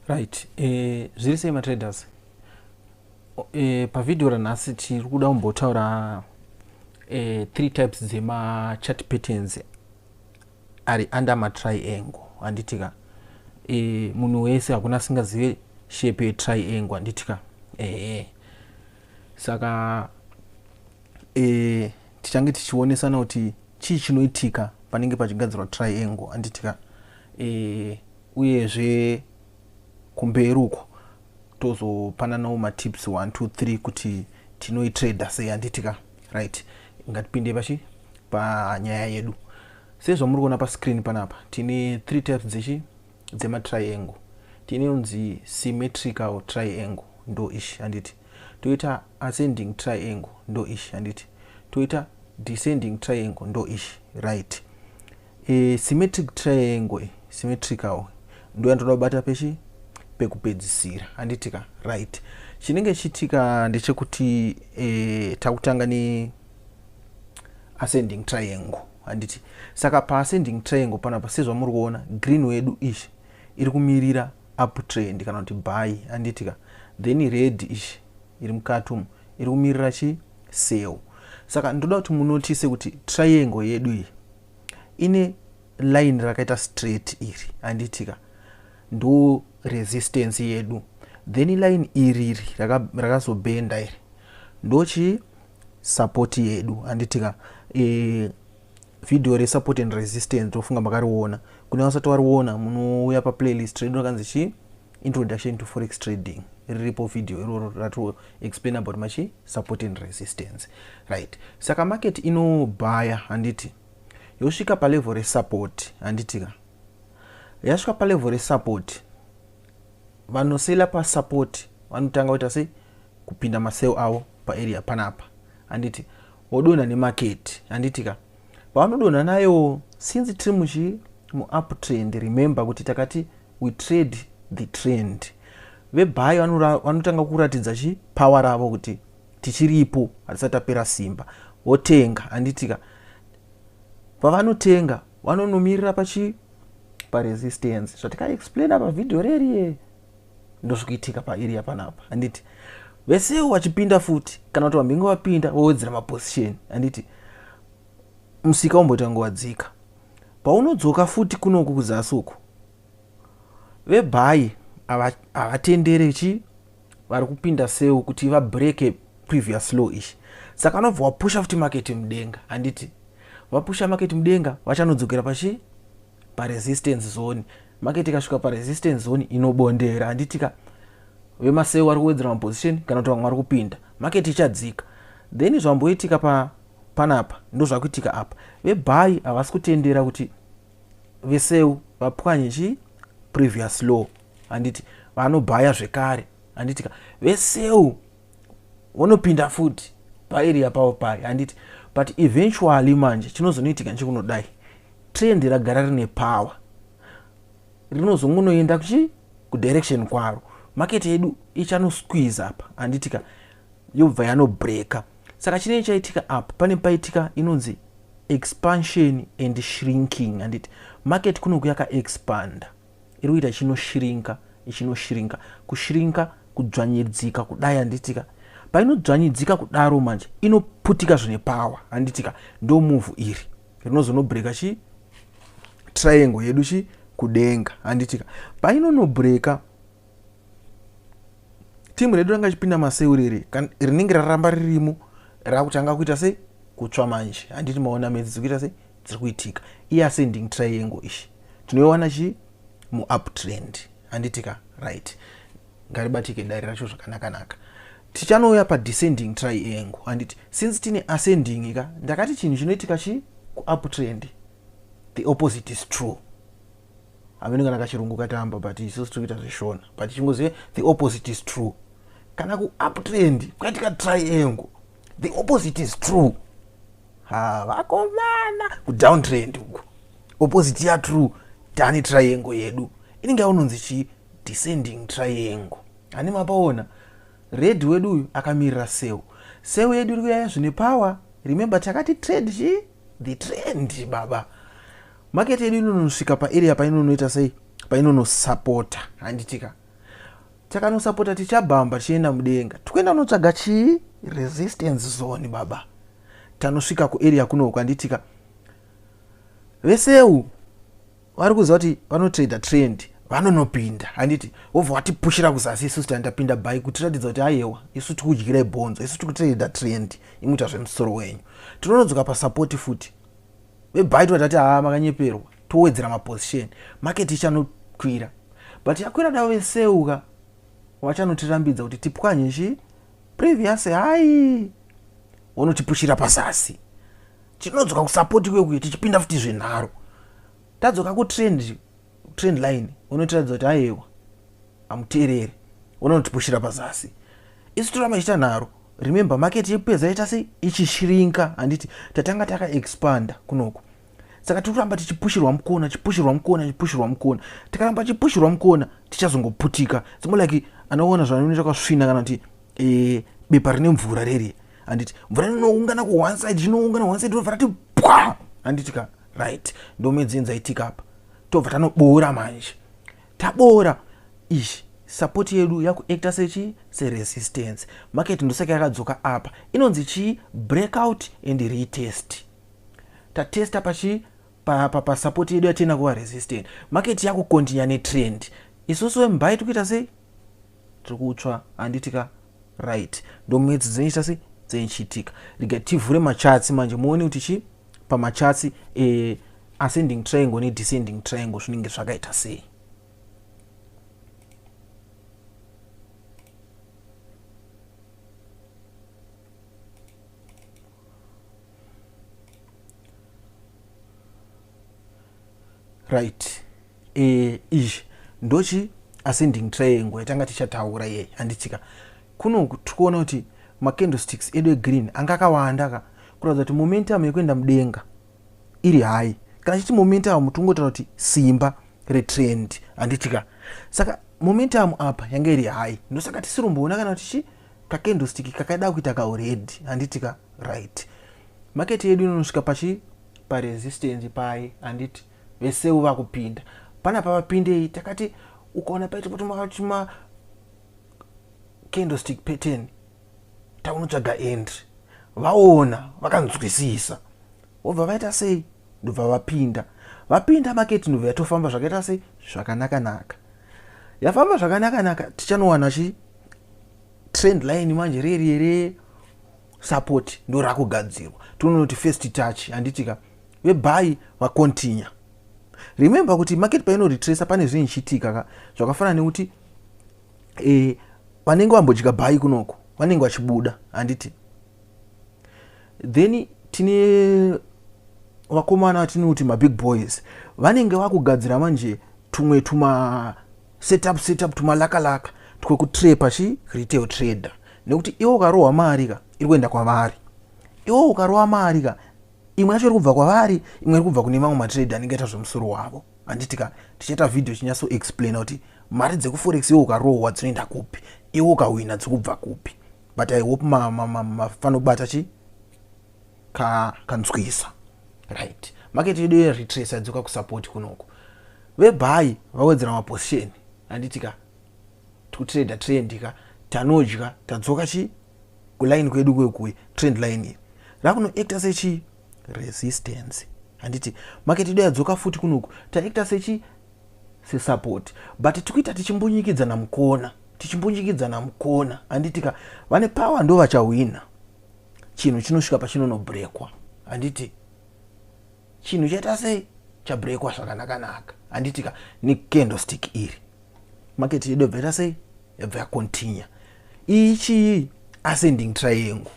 Right, zviri sei matraders? Pavhidhiyo ranhasi tiri kuda kumbotaura three types dzemachart patterns ari under matriangle, handitika? Munhu wese, hakuna asingazive shape yetriangle, handitika? Saka tichange tichionesana kuti chii chinoitika panenge pachigadzirwa triangle, handitika? Uyezve kumberi uko tozopananawo matips 1 2 3 kuti tinoitrader sei, handitika? Right, ngatipinde pachi panyaya yedu. Sezvamuri kuona pascreen panapa, tine three types dzechi dzematriangle. Tine inonzi symmetrical triangle, ndo ishi, handiti? Toita ascending triangle, ndo ishi, handiti? Toita descending triangle, ndo ishi. Right, symmetric triangle, symmetrical ndo yandoda kubata pechi pekupedzisira, handitika? Right, chinenge chiitika ndechekuti takutanga ne ascending triangle, handiti? Saka paascending triangle panapa, sezvamuri kuona, green wedu ishi iri kumirira uptrend kana kuti buy, handitika? Then red ishi iri mukati umu iri kumirira chi sell. Saka ndoda kuti munotise kuti triangle yedu iyi ine line rakaita straight iri, handitika? Ndo resistance yedu. Then line iriri rakazobhenda iri ndochi support yedu, handitika? Video resupport and resistance tofunga makariona. Kune vasati variona, munouya paplaylist redu rakanzi chi Introduction to Forex Trading. Riripo video iroro rato explain about machi support and resistance. Right, saka market inobhaya, handiti? Yosvika palevel resupport, handitika? Yasvika palevel resupport, vanosela pasupport vanotanga kuita sei? Kupinda masell avo paarea panapa, handiti? Wodonha nemarket, handitika? Pavanodonha nayo, since tiri muchi muuptrend, remember kuti takati we trade the trend, vebuy vanotanga kuratidza chi power ravo kuti tichiripo, hatisati tapera simba. Votenga, handitika? Pavanotenga, vanonomirira pachi paresistance. Zvatikaexplaina pavhidhiyo reriye ndozvikuitika paarea panapa, handiti? Vesewo vachipinda futi, kana kuti vambinge vapinda, vowedzera maposition, handiti? Musika womboita nguva dzika. Paunodzoka futi kunoku kuzasi uku, vebuy havatendere chi vari kupinda sell kuti vabreke previous low ishi. Saka vanobva vapusha futi market mudenga, handiti? Vapusha market mudenga, vachanodzokera pachi paresistance zone. Market ikasvika paresistance zone, inobondera, handitika? Vemasell vari kuwedzera maposition kana kuti vamwe vari kupinda, market ichadzika. Then zvamboitika panapa ndo zvakuitika apa. Vebuy havasi kutendera kuti vesell vapwanye chi previous low, handiti? Vanobhaya zvekare, handitika? Vesell vanopinda futi paarea pavo pai, handiti? But eventually manje chinozonoitika nchekunodai, trend ragara rine power, rinozongonoenda kuchi kudirection kwaro. Market yedu ichanosqueeze apa, handitika? Yobva yanobreaka. Saka chinenge chaitika apa, pane paitika inonzi expansion and shrinking, handiti? Market kunoku yakaexpanda, iri kuita ichinoshrinka, ichinoshrinka, kushrinka, kudzvanyidzika kudai, handitika? Painodzvanyidzika kudaro manje, inoputika zvine power, handitika? Ndo move iri rinozonobreaka chi triangle yedu chi kudenga, handitika? Painonobreaka, timu redu ranga chipinda masell riri rinenge raramba ririmo rakutanga kuita sei? Kutsva manje, handiti? Maona medzi dziri kuita sei? Dziri kuitika. Iascending triangle ishi tinoiwana chi muuptrend, handitika? Right, ngaribatike dare racho zvakanaka-naka. Tichanouya padescending triangle, handiti? Since tine ascending ka, ndakati chinhu chinoitika chi kuuptrend, the opposite is true. Hamene kana kachirungu katamba, but isusu tiri kuita zveshona, but chingozive the opposite is true. Kana kuuptrend kwaitika triangle, the opposite is true. Ha, vakomana, kudowntrend uku opposite yatrue. Tani triangle yedu inenge yaunonzi chi descending triangle. Hani mapaona red wedu uyu akamirira sell. Sell yedu iri kuyaya zvine power. Remember, takati trade chi the trend, baba. Market yedu inonosvika paarea painonoita sei? Painonosapota, handitika? Takanosapota tichabhamba tichienda mudenga. Tikuenda kunotsvaga chii? Resistance zone baba. Tanosvika kuarea kunoku handitika. Veseu vari kuziva kuti vanotrader trend vanonopinda handiti wobva watipushira kuzasi isusu tani tapinda buy kutiratidza kuti ayewa isu tikudyirai bhonzo isu tikutrader trend imuita zvemusoro wenyu. Tinonodzoka pasapoti futi vebuy tova tati haa makanyeperwa towedzera maposition market ichanokwira but yakwira davo veseuka vachanotirambidza kuti tipwanye chi previous high vonotipushira pazasi tinodzoka kusapoti kwekuye tichipinda futi zvenharo tadzoka kutrend trend line unotiratidza kuti aiwa hamuteereri unotipushira pazasi isu toramba ichiita nharo remember market yekupedza yaita sei ichishrinka handiti tatanga takaexpanda kunoku saka tiri kuramba tichipushirwa mukona tichipushirwa mukona tichipushirwa mukona tikaramba tichipushirwa mukona tichazongoputika it's more like anoona zvanoita kwasvina kana kuti e, bepa rine mvura reri handiti mvura inoungana ku one side inoungana one side robva rati pwa handiti ka right ndomedzi dzaitika apa tobva tanoboora manje taboora izvi support yedu yakuacta sechi seresistance market ndosaka yakadzoka apa inonzi chii breakout and retest tatesta pachi pasapoti yedu yatiina kuva resistant market yakukontinya netrend isusu wembai tikuita sei tiri kutsva handiti ka right ndomwedzi dzinoita sei dzeichiitika rega tivhure machatsi manje muone kuti chi pamachatsi eh, ascending triangle nedescending triangle zvinenge zvakaita sei right e, izvi ndochi ascending triangle yatanga tichataura iyeyi handitika kuno tikuona kuti macandlesticks edu egreen anga akawanda ka kuratidza kuti momentum yekuenda mudenga iri high kana chiti momentum tingotaura kuti simba retrend handitika saka momentum apa yanga iri high ndosaka tisiromboona kana kuti chi kacandlestick kakada kuita kaured handitika right market yedu inonosvika pachi paresistance pai handiti veseu vakupinda panapa vapindei takati ukaona paita kuti candlestick pattern taunotsvaga entry vaona vakanzwisisa vobva vaita sei ndobva vapinda vapinda market ndobva yatofamba zvakaita sei zvakanaka-naka yafamba zvakanaka-naka tichanowana chi trend line manje reri re support ndo rakugadzirwa tonoti first touch handitika vebuy vakontinya remember kuti market painoretracer pane zvinhu ichiitika ka zvakafanana nekuti e, vanenge vambodya buy kunoko vanenge vachibuda handiti then tine vakomana vatinoti mabig boys vanenge vakugadzira manje tumwe tuma setup setup tumalakalaka twekutrepa chi retail trader nekuti iwe ukarohwa mari ka iri kuenda kwavari iwe ukarohwa mari ka imwe yacho iri kubva kwavari imwe iri kubva kune mamwe matrader anenge aita zvemusoro wavo handiti ka tichaita vhidhiyo chinyatso explaina kuti mari dzekuforex iwe ukarohwa dzinoenda kupi iwe ukahwina dzikubva kupi but I hope mafanobata chi kanzwisa right market yedu yeretrace yadzoka kusupport kunoku vebuy vawedzera maposition handiti ka tikutrader trend ka tanodya tadzoka chi kuline kwedu kwekuye trend line iri rakunoacta sechi resistance handiti market yedu yadzoka futi kunoku taacta sechi sesupport but tikuita tichimbunyikidzana mukona tichimbunyikidzana mukona handiti ka vane power ndo vachahwina chinhu chinosvika pachinonobrekwa handiti chinhu chaita sei chabrekwa zvakanakanaka handiti ka necandlestick iri market yedu yabva yaita sei yabva yacontinue iyi chii ascending triangle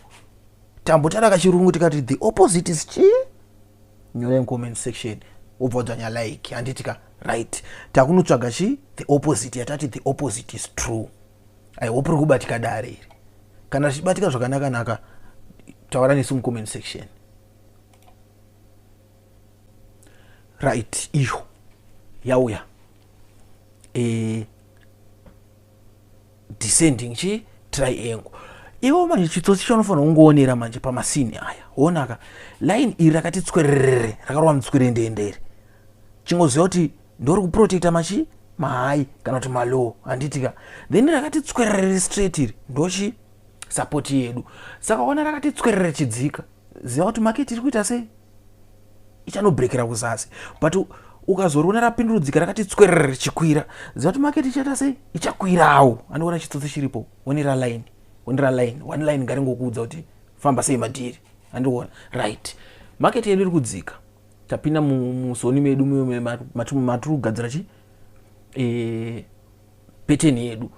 tambotara kachirungu tikati the opposite is chii nyora mucomment section wobva wadzvanya like handiti ka right takunotsvaga chi the opposite yatati the opposite is true I hope riri kubatika dare iri kana richibatika zvakanakanaka taura nesu mucomment section right iyo yauya e, descending chi triangle ivo manje chitsotsi chanofanira kungoonera manje pamasini aya onaka line iri rakati tswererere rakarova mutswerendendere chingoziva kuti ndori kuprotecta machi Mahigh kana kuti malow, handitika? Then rakati tswerere straight iri ndochi support yedu. Saka ona rakati tswerere chidzika, ziva kuti market iri kuita sei? Ichanobrekera kuzasi. But ukazoriona rapindurudzika rakati tswerere richikwira, ziva kuti market ichaita sei? Ichakwirawo. Andiona chitsotsi chiripo. Onera line, onera line, one line ngaringokuudza kuti famba sei madhiri. Andiona? Right, market yedu iri kudzika. Tapinda muzone medu matiri kugadzira chi pattern yedu.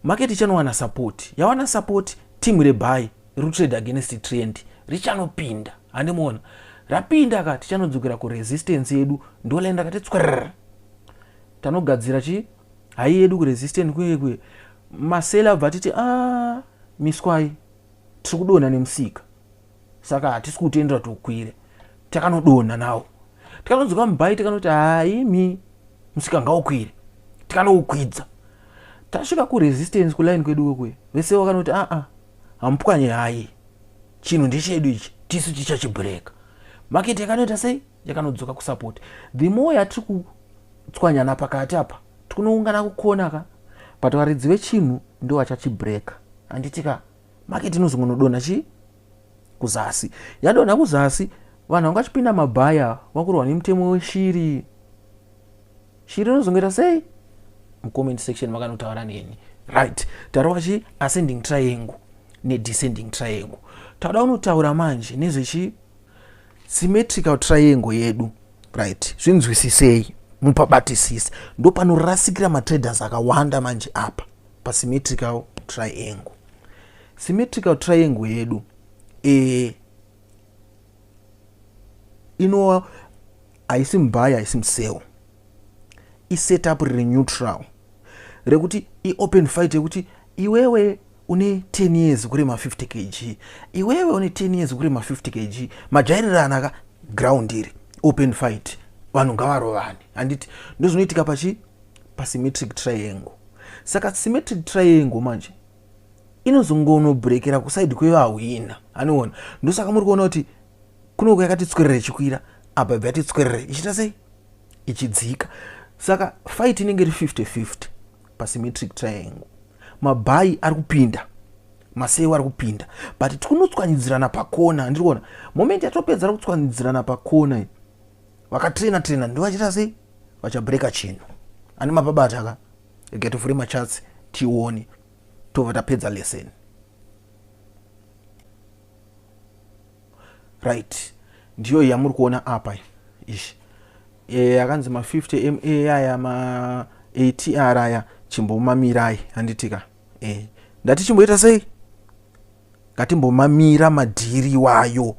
Market ichanowana support. Yawana support, team rebuy riri kutrade against trend richanopinda. Handimuona rapinda ka? Tichanodzokera kuresistance yedu, ndo line rakati tswerr. Tanogadzira chi high yedu kuresistance kuye kuye. Maseller abva titi a ah, miswai, tiri kudonha nemusika, saka hatisi kutendera kuti ukwire. Takanodonha nawo, tikanodzoka mubuy, tikanoti haimi, musika ngaukwire. Tikanoukwidza. Tasvika kuresistance, kuline kwedu kwekuye, vese vakanoti aa, hamupwanye high, chinhu ndechedu ichi, tisu tichachibreaka. Market yakanoita sei? Yakanodzoka kusupport. The more yatiri kutswanyana pakati apa, tikunoungana kukona ka, but varidzi vechinhu ndo vachachibreaka, handitika? Market inozongonodonha chi kuzasi. Yadonha kuzasi, vanhu vanga vachipinda mabuyer vakurwa nemutemo weshiri. Shiri inozongoita sei? Mucomment section makanotaura neni. Right, tarova chi ascending triangle nedescending triangle. Tauda kunotaura manje nezvechi symmetrical triangle yedu. Right, zvinzwisisei, mupabatisise. Ndo panorasikira matraders akawanda manje apa pasymmetrical triangle. Symmetrical triangle yedu inova haisi mubuy, haisi musell, isetup riri neutral rekuti iopen fight, yekuti iwewe une 10 years kurema 50 kg, iwewe une 10 years kurema 50 kg, majairirana ka. Ground iri open fight, vanhu ngavarovane, handiti? Ndozvinoitika pachi pasymmetric triangle. Saka symmetric triangle manje inozongonobrekera kuside kwevahwina, anoona. Ndosaka muri kuona kuti kunoko yakati tswerere ichikwira, apa ibva yati tswerere ichiita sei? Ichidzika. Saka fight inenge iri 50-50 pasymmetric triangle. Mabuy ari kupinda, maseller ari kupinda, but tikunotswanyidzirana pakona. Ndiri kuona moment yatopedzera kutswanyidzirana pakona, vakatraina traina ndo vachiita sei? Vachabreka chinhu. Ani mapabata ka? Rega tivhure macharts tione, tobva tapedza lesson. Right, ndiyo yamuri kuona apa ishi yakanzi ma50 ma aya, ma-ATR aya, chimbomamirai, handitika? Ndati chimboita sei? Ngatimbomamira madhiri wayo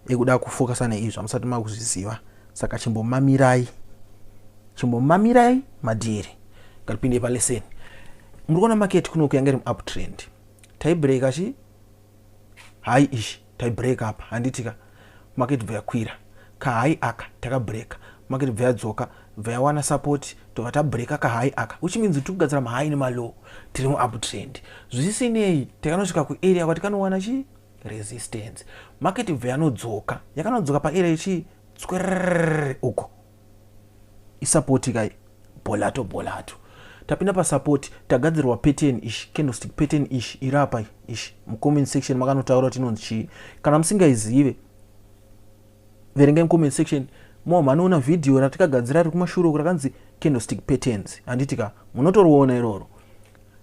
ekuda kufokasa neizvo hamusati makuzviziva. Saka chimbomamirai, chimbomamirai madhiri. Ngatipinde palesson. Muri kuona market kunoku yanga iri muuptrend. Taibreaka chi high ishi, taibreak apa, handitika? Market bva yakwira kahigh aka, takabreaka. Market bva yadzoka, bva yawana support, tobva tabreaka kahigh aka, which means tiri kugadzira mahigh nemalow, tiri muuptrend. Zvisinei, takanosvika kuarea kwatikanowana chi resistance. Market bva yanodzoka, yakanodzoka paarea ichi tswerere uko, isupport kai. Bolato bolato, tapinda pasupport, tagadzirwa pattern ishi, candlestick pattern ishi iri apa ishi. Mucomment section makanotaura kuti inonzi chii. Kana musingaizive, verengai mucomment section mo, manoona vhidhiyo ratikagadzira riri kumashure uku rakanzi candlestick patterns, handiti ka? Munotoriona iroro.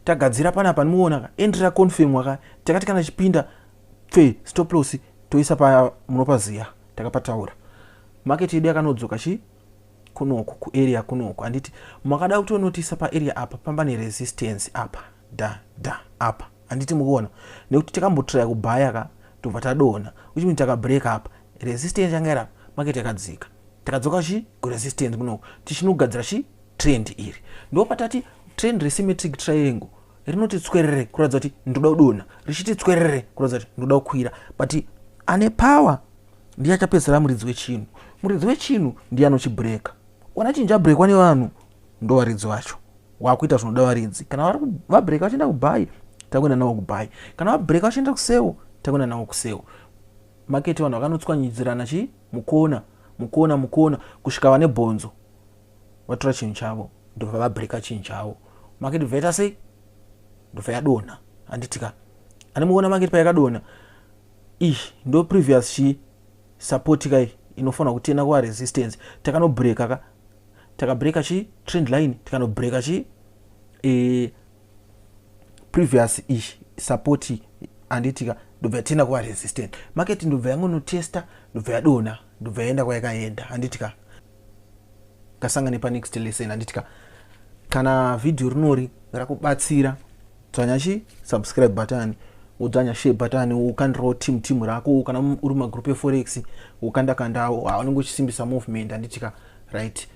Tagadzira panapa, nimuona ka entry raconfirmwa ka. Takati kana chipinda pfe, stop loss toisa pa munopaziya takapataura. Market yedu yakanodzoka chi kunoku kuarea kunoku, handiti? Makada kutonotisa paarea apa pamba neresistance apa, da da apa, handiti mukuona? Nekuti takambotraya kubhaya ka, tobva tadonha, which means takabreak apa. Resistance yanga iri apa. Market yakadzika, takadzoka chi kuresistance kunoku, tichinogadzira chi trend iri. Ndo patati trend resymmetric triangle rinoti tswerere kuratidza kuti ndoda kudonha, richiti tswerere kuratidza kuti ndoda kukwira. But ane power ndiye achapedzisira muridzi wechinhu. Muridzi wechinhu ndiye anochibreaka. Ona chinhu chabrekwa nevanhu, ndo varidzi vacho wakuita zvinoda varidzi. Kana vari vabreka vachienda kubuy, takuenda navo kubuy. Kana vabreka vachienda kusell, takuenda navo kusell. Market, vanhu vakanotswanyidzirana chi mukona, mukona, mukona, kusvika vane bhonzo vatora chinhu chavo. Ndobva vabreaka chinhu chavo. Market bva yaita sei? Ndobva yadonha, handitika? Ane muona market payakadonha, iyi ndo previous chi support kai inofanira kutenda kuva resistance. Takanobreaka ka, takabreaka chi trend line, tikanobreaka chi previous iyi support, handitika? Ndobva yatenda kuva resistant. Market ndobva yangonotesta, ndobva yadonha, ndobva yaenda kwayakaenda, handitika? Ngasangane panext lesson, handitika? Kana vhidhiyo rinori rakubatsira, dzvanya chi subscribe button, wodzvanya share button, wokandirawo team rako. Kana uri magroup eforex, wokanda kandawo, unenge uchisimbisa movement, handitika? Right.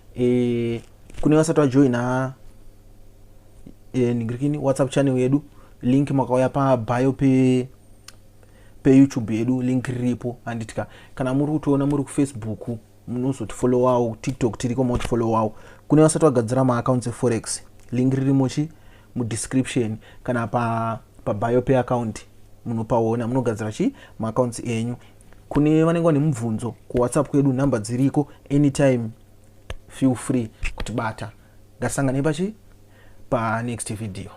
Kune vasati vajoina ningirikini WhatsApp channel yedu, link makauya pabio peYouTube yedu, link riripo, handitika? Kana muri kutoona muri kuFacebook, munozotifollowawo. TikTok tiriko, motifollowawo. Kune vasati vagadzira maaccounts eforex, link ririmo chi mudescription kana pabio pa peaccount, munopaona, munogadzira chi maaccounts enyu. Kune vanenge vane mubvunzo, kuWhatsApp kwedu nhamba dziriko, anytime feel free kutibata. Ngatisangane pachi panext video.